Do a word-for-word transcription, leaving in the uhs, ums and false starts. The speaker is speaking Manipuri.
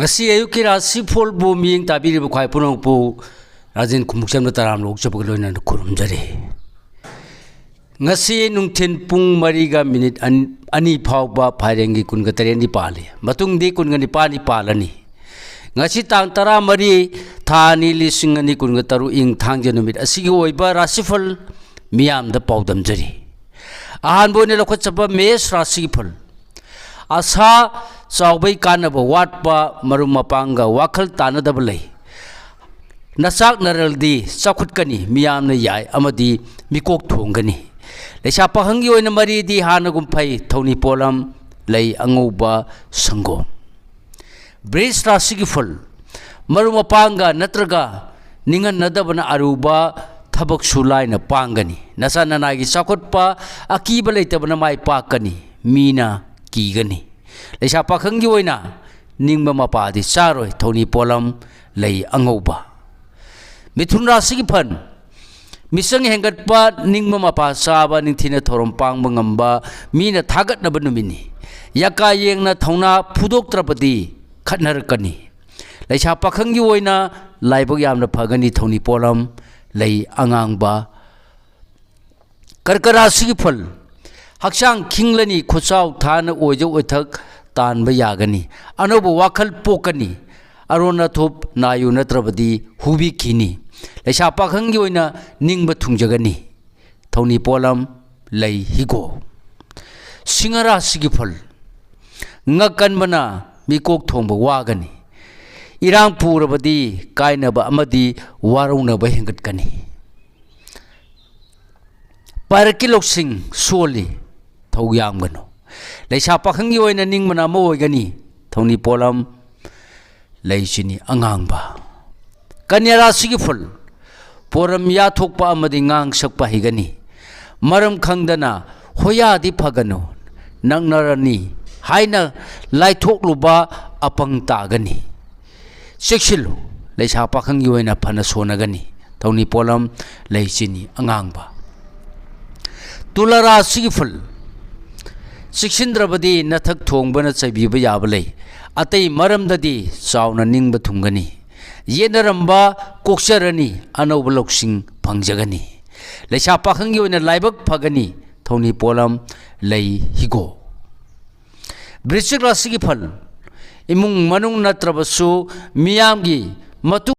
ꯉꯁꯤ ꯑꯌꯨꯛꯀꯤ ꯔꯥꯁꯤꯐꯣꯜꯕꯨ ꯃꯤꯠꯌꯦꯡ ꯇꯥꯕꯤꯔꯤꯕ ꯈ꯭ꯋꯥꯏ ꯄꯨꯝꯅꯃꯛꯄꯨ ꯔꯥꯖꯦꯟ ꯈꯨꯃꯨꯛꯆꯝꯅ ꯇꯔꯥꯝꯅ ꯑꯣꯛꯆꯕꯒ ꯂꯣꯏꯅꯅ ꯈꯨꯔꯨꯝꯖꯔꯤ꯫ ꯉꯁꯤ ꯅꯨꯡꯊꯤꯜ ꯄꯨꯡ ꯃꯔꯤꯒ ꯃꯤꯅꯤꯠ ꯑꯅꯤ ꯐꯥꯎꯕ ꯐꯥꯏꯔꯦꯟꯒꯤ ꯀꯨꯟꯒ ꯇꯔꯦꯠꯅꯤ ꯄꯥꯜꯂꯤ꯫ ꯃꯇꯨꯡꯗꯤ ꯀꯨꯟꯒ ꯅꯤꯄꯥꯜꯅꯤ ꯄꯥꯜꯂꯅꯤ꯫ ꯉꯁꯤ ꯇꯥꯡ ꯇꯔꯥꯃꯔꯤ, ꯊꯥ ꯑꯅꯤ, ꯂꯤꯁꯤꯡ ꯑꯅꯤ ꯀꯨꯟꯒ ꯇꯔꯨꯛ, ꯏꯪ ꯊꯥꯡꯖ ꯅꯨꯃꯤꯠ ꯑꯁꯤꯒꯤ ꯑꯣꯏꯕ ꯔꯥꯁꯤꯐꯜ ꯃꯤꯌꯥꯝꯗ ꯄꯥꯎꯗꯝꯖꯔꯤ꯫ ꯑꯍꯥꯟꯕ ꯑꯣꯏꯅ ꯂꯧꯈꯠꯆꯕ ꯃꯦꯁ ꯔꯥꯁꯤꯒꯤ ꯐꯜ꯫ ꯑꯁꯥ ꯆꯥꯎꯕꯩ ꯀꯥꯟꯅꯕ ꯋꯥꯠꯄ, ꯃꯔꯨꯞ ꯃꯄꯥꯡꯒ ꯋꯥꯈꯜ ꯇꯥꯅꯗꯕ ꯂꯩ꯫ ꯅꯆꯥꯛꯅꯔꯦꯜꯗꯤ ꯆꯥꯎꯈꯠꯀꯅꯤ, ꯃꯤꯌꯥꯝꯅ ꯌꯥꯏ ꯑꯃꯗꯤ ꯃꯤꯀꯣꯛ ꯊꯣꯡꯒꯅꯤ꯫ ꯂꯩꯁꯥ ꯄꯥꯈꯪꯒꯤ ꯑꯣꯏꯅ ꯃꯔꯤꯗꯤ ꯍꯥꯟꯅꯒꯨꯝ ꯐꯩ, ꯊꯧꯅꯤ ꯄꯣꯠꯂꯝ, ꯂꯩ ꯑꯉꯧꯕ, ꯁꯪꯒꯣꯝ꯫ ꯕ꯭ꯔꯤꯖ ꯔꯥꯁꯤꯒꯤ ꯐꯜ꯫ ꯃꯔꯨꯞ ꯃꯄꯥꯡꯒ ꯅꯠꯇ꯭ꯔꯒ ꯅꯤꯡꯍꯟꯅꯗꯕꯅ ꯑꯔꯨꯕ ꯊꯕꯛꯁꯨ ꯂꯥꯏꯅ ꯄꯥꯡꯒꯅꯤ꯫ ꯅꯆꯥ ꯅꯅꯥꯏꯒꯤ ꯆꯥꯎꯈꯠꯄ ꯑꯀꯤꯕ ꯂꯩꯇꯕꯅ ꯃꯥꯏ ꯄꯥꯛꯀꯅꯤ꯫ ꯃꯤꯅ ꯀꯤꯒꯅꯤ꯫ ꯂꯩꯁꯥ ꯄꯥꯈꯪꯒꯤ ꯑꯣꯏꯅ ꯅꯤꯡꯕ ꯃꯄꯥꯗꯤ ꯆꯥꯔꯣꯏ꯫ ꯊꯧꯅꯤ ꯄꯣꯠꯂꯝ, ꯂꯩ ꯑꯉꯧꯕ꯫ ꯃꯤꯊꯨꯟ ꯔꯥꯁꯤꯒꯤ ꯐꯜ꯫ ꯃꯤꯆꯪ ꯍꯦꯟꯒꯠꯄ, ꯅꯤꯡꯕ ꯃꯄꯥ ꯆꯥꯕ, ꯅꯤꯡꯊꯤꯅ ꯊꯧꯔꯝ ꯄꯥꯡꯕ ꯉꯝꯕ, ꯃꯤꯅ ꯊꯥꯒꯠꯅꯕ ꯅꯨꯃꯤꯠꯅꯤ꯫ ꯌꯥꯀꯥ ꯌꯦꯡꯅ ꯊꯧꯅꯥ ꯐꯨꯗꯣꯛꯇ꯭ꯔꯕꯗꯤ ꯈꯠꯅꯔꯛꯀꯅꯤ꯫ ꯂꯩꯁꯥ ꯄꯥꯈꯪꯒꯤ ꯑꯣꯏꯅ ꯂꯥꯏꯕꯛ ꯌꯥꯝꯅ ꯐꯒꯅꯤ꯫ ꯊꯧꯅꯤ ꯄꯣꯠꯂꯝ, ꯂꯩ ꯑꯉꯥꯡꯕ꯫ ꯀꯔꯀ ꯔꯥꯁꯤꯒꯤ ꯐꯜ꯫ ꯍꯛꯆꯥꯡ ꯈꯤꯡꯂꯅꯤ, ꯈꯨꯠꯆꯥꯎ ꯊꯥꯅ ꯑꯣꯏꯖ ꯑꯣꯏꯊꯛ ꯇꯥꯟꯕ ꯌꯥꯒꯅꯤ꯫ ꯑꯅꯧꯕ ꯋꯥꯈꯜ ꯄꯣꯛꯀꯅꯤ꯫ ꯑꯔꯣꯟ ꯑꯊꯨꯞ ꯅꯥꯌꯨ ꯅꯠꯇ꯭ꯔꯕꯗꯤ ꯍꯨꯕꯤꯈꯤꯅꯤ꯫ ꯂꯩꯁꯥ ꯄꯥꯈꯪꯒꯤ ꯑꯣꯏꯅ ꯅꯤꯡꯕ ꯊꯨꯡꯖꯒꯅꯤ꯫ ꯊꯧꯅꯤ ꯄꯣꯠꯂꯝ, ꯂꯩ ꯍꯤꯒꯣꯛ꯫ ꯁꯤꯡꯍ ꯔꯥꯁꯤꯒꯤ ꯐꯜ꯫ ꯉꯛ ꯀꯟꯕꯅ ꯃꯤꯀꯣꯛ ꯊꯣꯡꯕ ꯋꯥꯒꯅꯤ꯫ ꯏꯔꯥꯡ ꯄꯨꯔꯕꯗꯤ ꯀꯥꯏꯅꯕ ꯑꯃꯗꯤ ꯋꯥꯔꯧꯅꯕ ꯍꯦꯟꯒꯠꯀꯅꯤ꯫ ꯄꯥꯏꯔꯛꯀꯤ ꯂꯧꯁꯤꯡ ꯁꯣꯜꯂꯤ, ꯊꯧ ꯌꯥꯝꯒꯅꯨ꯫ ꯂꯩꯁꯥ ꯄꯥꯈꯪꯒꯤ ꯑꯣꯏꯅ ꯅꯤꯡꯕꯅ ꯑꯃ ꯑꯣꯏꯒꯅꯤ꯫ ꯊꯧꯅꯤ ꯄꯣꯠꯂꯝ, ꯂꯩ ꯆꯤꯅꯤ ꯑꯉꯥꯡꯕ꯫ ꯀꯟꯌꯥ ꯔꯥꯁꯤꯒꯤ ꯐꯜ꯫ ꯄꯣꯔꯝ ꯌꯥꯊꯣꯛꯄ ꯑꯃꯗꯤ ꯉꯥꯡ ꯁꯛꯄ ꯍꯩꯒꯅꯤ꯫ ꯃꯔꯝ ꯈꯪꯗꯅ "ꯍꯣꯌꯥꯗꯤ ꯐꯒꯅꯨ, ꯅꯛꯅꯔꯅꯤ" ꯍꯥꯏꯅ ꯂꯥꯏꯊꯣꯛꯂꯨꯕ ꯑꯄꯪ ꯇꯥꯒꯅꯤ꯫ ꯆꯦꯛꯁꯤꯜꯂꯨ, ꯂꯩꯁꯥ ꯄꯥꯈꯪꯒꯤ ꯑꯣꯏꯅ ꯐꯅ ꯁꯣꯟꯅꯒꯅꯤ꯫ ꯊꯧꯅꯤ ꯄꯣꯠꯂꯝ, ꯂꯩ ꯆꯤꯅꯤ ꯑꯉꯥꯡꯕ꯫ ꯇꯨꯂꯥ ꯔꯥꯁꯤꯒꯤ ꯐꯜ꯫ ꯆꯦꯛꯁꯤꯟꯗ꯭ꯔꯕꯗꯤ ꯅꯊꯛ ꯊꯣꯡꯕꯅ ꯆꯩꯕꯤꯕ ꯌꯥꯕ ꯂꯩ꯫ ꯑꯇꯩ ꯃꯔꯝꯗꯗꯤ ꯆꯥꯎꯅ ꯅꯤꯡꯕ ꯊꯨꯡꯒꯅꯤ꯫ ꯌꯦꯠꯅꯔꯝꯕ ꯀꯣꯛꯆꯔꯅꯤ, ꯑꯅꯧꯕ ꯂꯧꯁꯤꯡ ꯐꯪꯖꯒꯅꯤ꯫ ꯂꯩꯁꯥ ꯄꯥꯈꯪꯒꯤ ꯑꯣꯏꯅ ꯂꯥꯏꯕꯛ ꯐꯒꯅꯤ, ꯊꯧꯅꯤ ꯄꯣꯠꯂꯝ ꯂꯩ ꯍꯤꯒꯣꯛ꯫ ꯕ꯭ꯔꯤꯁꯆꯤꯛ ꯔꯥꯁꯤꯒꯤ ꯐꯜ, ꯏꯃꯨꯡ ꯃꯅꯨꯡ ꯅꯠꯇ꯭ꯔꯕꯁꯨ ꯃꯤꯌꯥꯝꯒꯤ ꯃꯇꯨꯡ